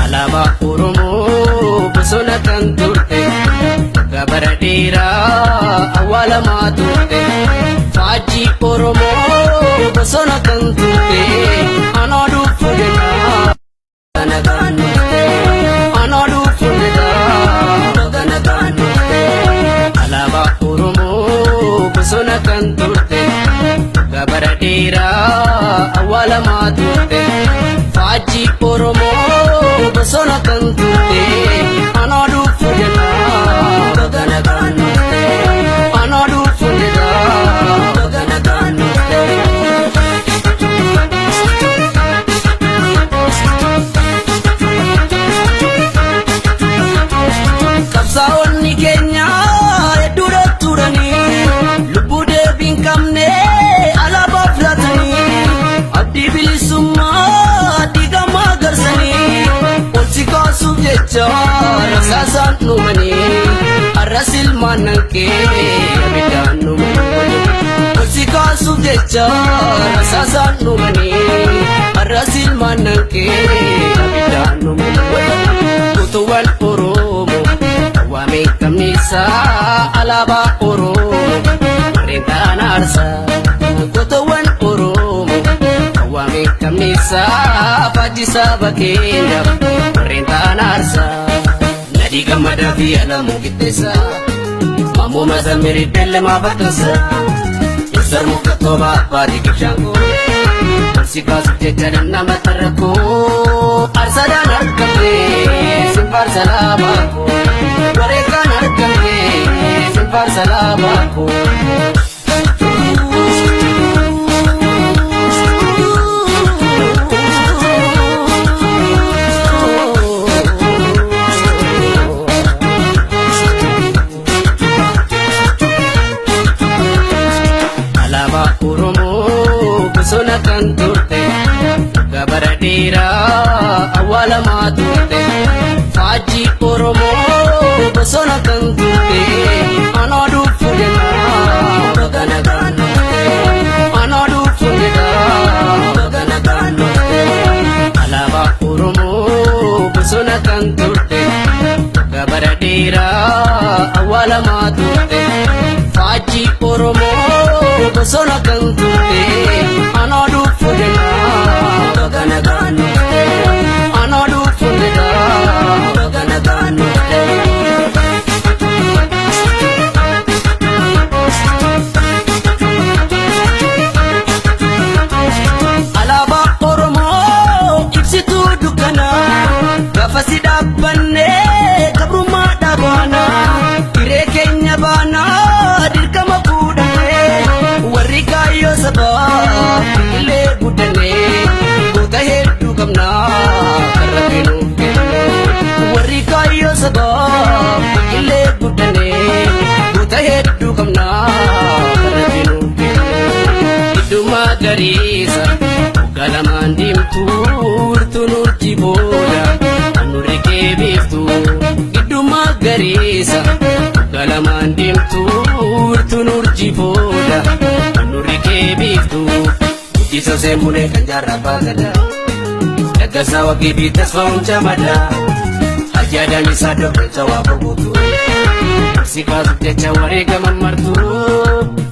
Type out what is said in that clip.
Alaabaa Oromoo bosona kan turte, gabara dheeraa awwaalamaa turte. Faajjii Oromoo bosona kan turte, anaa dhufu jedhaa kana kan dhufte. Anaa dhufu jedhaa kana kan dhufte. Alaabaa Oromoo bosona kan turte, gabara dheeraa awwaalamaa turte. Faajjii Oromoo bosona kan turte, anaa dhufu jedhaa kana kan dhufte. Anaa dhufu jedhaa kana kan dhufte. Qabsaa'onni keenya hedduudha turanii, lubbuu deebii hin qabne alaabaaf laatanii, abdii bilisummaa diigamaa garsanii, ol si kaasuuf jecha rasaasaan dhumanii, har'as ilmaan nanqee abiddaan dhumanii. Ol si kaasuuf jecha rasaasaan dhumanii, har'as ilmaan nanqee abiddaan dhumanii. Gootuwwan Oromoo waamee qabnisaa, alaabaa Oromoo warreen ta'an aarsaa. Gootuwwan Oromoo waamee qabnisaa, faajjii saba keenyaaf warreen ta'an aarsaa. Nadii Gammadaa fi Alamuu Qixxeessaa, Maammoo Mazammirii Beellamaa Bakkansaa, Ibsar Mukattoobaa Abbaatii Kibshaangoo. Si kaasuuf jecha nama tarrakkoo, aarsaadhaan argamte sin faarsa laabaa koo. Wareegaan argamte sin faarsa laabaa koo. Alaabaa Oromoo bosona kan turte, gabara dheeraa awwaalamaa turte. Faajjii Oromoo bosona kan turte, anaa dhufu jedhaa kana kan dhufte. Anaa dhufu jedhaa kana kan dhufte. Alaabaa Oromoo bosona kan turte, gabara dheeraa awwaalamaa turte. Faajjii Oromoo bosona kan turte, anaa dhufu jedhaa kana kan dhufte. Anaa dhufu jedhaa kana kan dhufte. Alaabaa Oromoo ibsituu dukkanaa, gaafa si dhaabbannee gabrummaa dhaabaana, hiree keenya baanaa dirqama fuudhannee, warri kaayyoo sabaa illee guddannee, goota hedduu qabnaa kan Rabbi nuuf kenne. Warri kaayyoo sabaa illee guddannee, goota hedduu qabnaa kan Rabbi nuuf kenne. Gidduu magariisa galamaan diimtuu, wirtuun urjii booda nurri kee biiftuu. Gidduu magariisa galamaan diimtuu, wirtuun urjii booda nurri kee biiftuu. Guddisa seemulee kan jaarraa baagadaa, Daggasaa Wagii fi Tasfaa'uun Camadaa, Ajjaadhaan isaa Doktor Tawaa Boguutu. Si kaasuuf jecha wareegaman martuu.